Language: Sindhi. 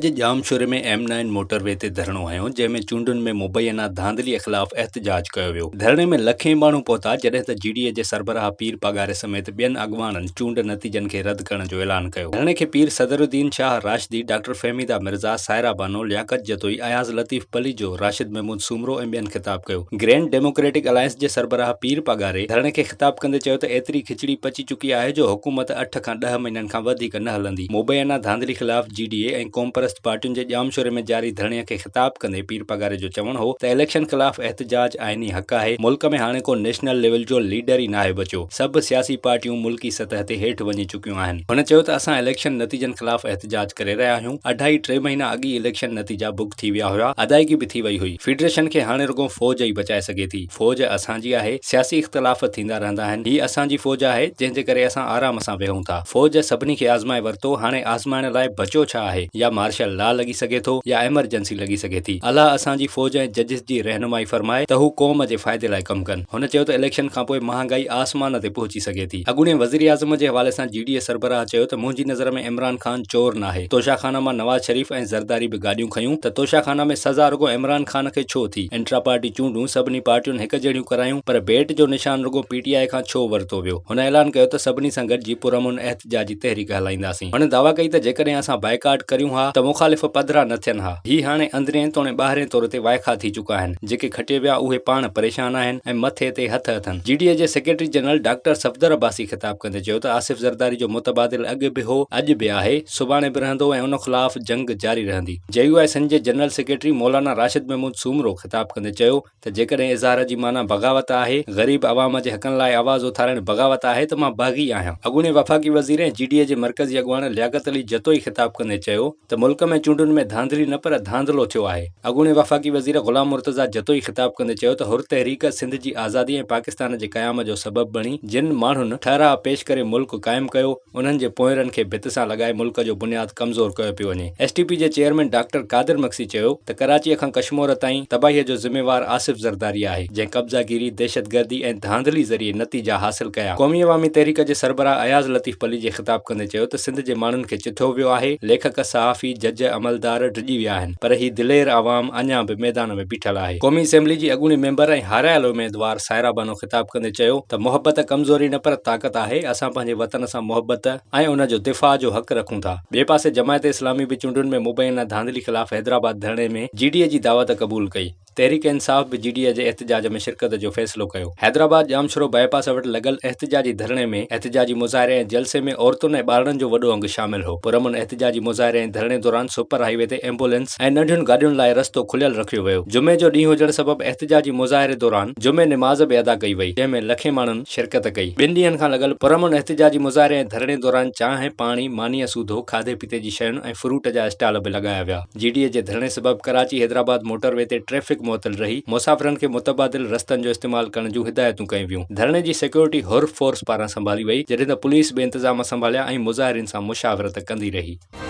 اڄ ڄامشوري ۾ ايم نائن موٽر وي تي ڌرڻو هنيو جنهن ۾ چونڊن ۾ مبينا ڌانڌلي خلاف احتجاج ڪيو ويو. ڌرڻي ۾ لکين ماڻهو پهتا جڏهن ته جي ڊي اي جي سربراهه پير پاڳاري سميت ٻين اڳواڻن چونڊ نتيجن کي رد ڪرڻ جو اعلان ڪيو. ڌرڻي کي پير صدر الدين شاهه راشدي، ڊاڪٽر فهميده مرزا، سائره بانو، لياقت جتوئي، اياز لطيف پليجو، راشد محمود سومرو ۽ ٻين خطاب ڪيو. گرينڊ ڊيموڪريٽڪ الائنس جي سربراهه پير پاڳاري ڌرڻي کي خطاب ڪندي چيو ته ايتري کچڙي پچي چڪي آهي جو حڪومت اٺ کان ڏهه مهينن کان وڌيڪ نه هلندي. مبينا ڌانڌلي خلاف جي ڊي اي ۽ قومپرست پارٽين جي ڄامشوري ۾ جاري ڌرڻي کي خطاب ڪندي پير پاڳاري جو چوڻ هو ته اليڪشن خلاف احتجاج آئيني حق آهي، ملڪ ۾ هاڻي ڪو نيشنل ليول جو ليڊر ئي ناهي بچيو، سڀ سياسي پارٽيون ملڪي سطح تي هيٺ وڃي چڪيون آهن. هن چيو ته اسان اليڪشن نتيجن خلاف احتجاج ڪري رهيا آهيون، اڍائي ٽي مهينا اڳ ئي اليڪشن نتيجا بڪ ٿي ويا هيا، ادائيگي به ٿي وئي هئي، فيڊريشن کي هاڻي رڳو فوج ئي بچائي سگهي ٿي. فوج اسان جي آهي، سياسي اختلاف ٿيندا رهندا آهن، هي اسان جي فوج آهي، جنهن جي ڪري اسان آرام سان ويهون ٿا. فوج سڀني کي آزمائي ورتو، هاڻي آزمائڻ لاء بچيو ڇا آهي؟ يا مارشل لا لڳي سگهي ٿو يا ايمرجنسي لڳي سگهي ٿي. الله اسان جي فوج ۽ ججز جي رهنمائي فرمائي ته هو قوم جي فائدي لاء ڪم ڪن. هن چيو ته اليڪشن کانپوء مهانگائي آسمان تي پهچي سگهي ٿي. اڳوڻي وزيراعظم جي حوالي سان جي ڊي اي سربراهه چيو ته منهنجي نظر ۾ عمران خان چور ناهي، توشا خانه مان نواز شريف ۽ زرداري به گاڏيون کنيون ته توشا خانه ۾ سزا رڳو عمران خان کي ڇو ٿي؟ انٽرا پارٽي چونڊون سڀني پارٽين هڪ جهڙيون ڪرايون پر بيٽ جو نشان رڳو پي ٽي آء کان ڇو ورتو ويو؟ هن اعلان ڪيو ته سڀني سان گڏجي پرامن احتجاجي تحريڪ هلائينداسين. هن دعويٰ ڪئي ته جيڪڏهن اسان بائيڪاٽ ڪريون ها ته مخالف پڌرا نه ٿين ها. هي هاڻي اندرين توڻي ٻاهرين طور تي وائکا ٿي چڪا آهن. جيڪي کٽي ويا اهي پاڻ پريشان آهن ۽ مٿي تي هٿ اٿن. جي ڊي اي جي secretary general doctor Safdar Abbasi خطاب ڪندي چيو ته آصف زرداري جو متبادل اڳ به هو، اڄ به آهي، سڀاڻي به رهندو ۽ ان خلاف جنگ جاري رهندي. جي يو آء سنڌ جي جنرل سيڪريٽري مولانا راشد محمود سومرو خطاب ڪندي چيو ته جيڪڏهن اظهار جي معنيٰ بغاوت آهي، غريب عوام جي حقن لاء آواز اٿارڻ بغاوت آهي ته مان باغي آهيان. اڳوڻي وفاقي وزير ۽ جي ڊي اي جي مرڪزي اڳواڻ لياقت علي جتوئي خطاب ڪندي چيو ته ملڪ ۾ چونڊن ۾ ڌانڌلي نه پر ڌانڌلو ٿيو آهي. اڳوڻي وفاقي وزير غلام مرتضيٰ جتوئي خطاب ڪندي چيو ته حر تحريڪ سنڌ جي آزادي ۽ پاڪستان جي قيام جو سبب بڻي، جن ماڻهن ٺهراء پيش ڪري ملڪ قائم ڪيو، انهن جي پوئرن کي ڀت سان لڳائي ملڪ جو بنياد ڪمزور ڪيو پيو وڃي. ايس ٽي پي جي چيئرمين ڊاڪٽر قادر مگسي چيو ته ڪراچيء کان ڪشمور تائين تباهيء جو ذميوار آصف زرداري آهي، جنهن قبضاگيري، دهشتگردي ۽ ڌانڌلي ذريعي نتيجا حاصل ڪيا. قومي عوامي تحريڪ جي سربراهه اياز لطيف پليجي خطاب ڪندي چيو ته سنڌ جي ماڻهن کي چٿيو ويو آهي، ليکڪ، صحافي، جج، عملدار ڊڄي ويا آهن پر هي دلير عوام اڃا به ميدان ۾ بيٺل آهي. قومي اسيمبلي جي اڳوڻي ميمبر ۽ هارايل اميدوار سائره بانو خطاب ڪندي چيو ته محبت ڪمزوري نه پر طاقت آهي، اسان پنهنجي وطن سان محبت ۽ ان جو دفاع جو حق رکون ٿا. ٻئي پاسي جماعت اسلامي به چونڊن ۾ مبينا ڌانڌلي خلاف حيدرآباد ڌرڻي ۾ جي ڊي اي جي دعوت قبول ڪئي. تحريڪ انصاف به جي ڊي اي جي احتجاج ۾ شرڪت جو فيصلو ڪيو. حيدرآباد ڄامشورو باء پاس وٽ لڳل احتجاجي ڌرڻي ۾ احتجاجي مظاهري ۽ جلسي ۾ عورتن ۽ ٻارڙن جو وڏو انگ شامل هو. پرامن احتجاجي مظاهري ۽ ڌرڻي دوران سپر هاء وي تي ايمبولينس ۽ ننڍين گاڏين لاء رستو کليل رکيو ويو. جمعي جو ڏينهن هجڻ سبب احتجاجي مظاهري دوران جمعي نماز به ادا ڪئي وئي، جنهن ۾ لکين ماڻهن شرڪت ڪئي. ٻن ڏينهن کان لڳل پرامن احتجاجي مظاهري ۽ ڌرڻي دوران چانهه، پاڻي، مانيء سوڌو کاڌي پيتي جي شين ۽ فروٽ جا اسٽال به لڳايا ويا. جي ڊي اي جي ڌرڻي سبب ڪراچي حيدرآباد موٽر وي تي ٽريفڪ معطل رهي، مسافرن کي متبادل رستن جو استعمال ڪرڻ جون هدايتون ڪيون ويون. ڌرڻي جي سيڪيورٽي حر فورس پاران سنڀالي وئي، جڏهن ته پوليس به انتظام سنڀاليا ۽ مظاهرين سان مشاورت ڪندي رهي.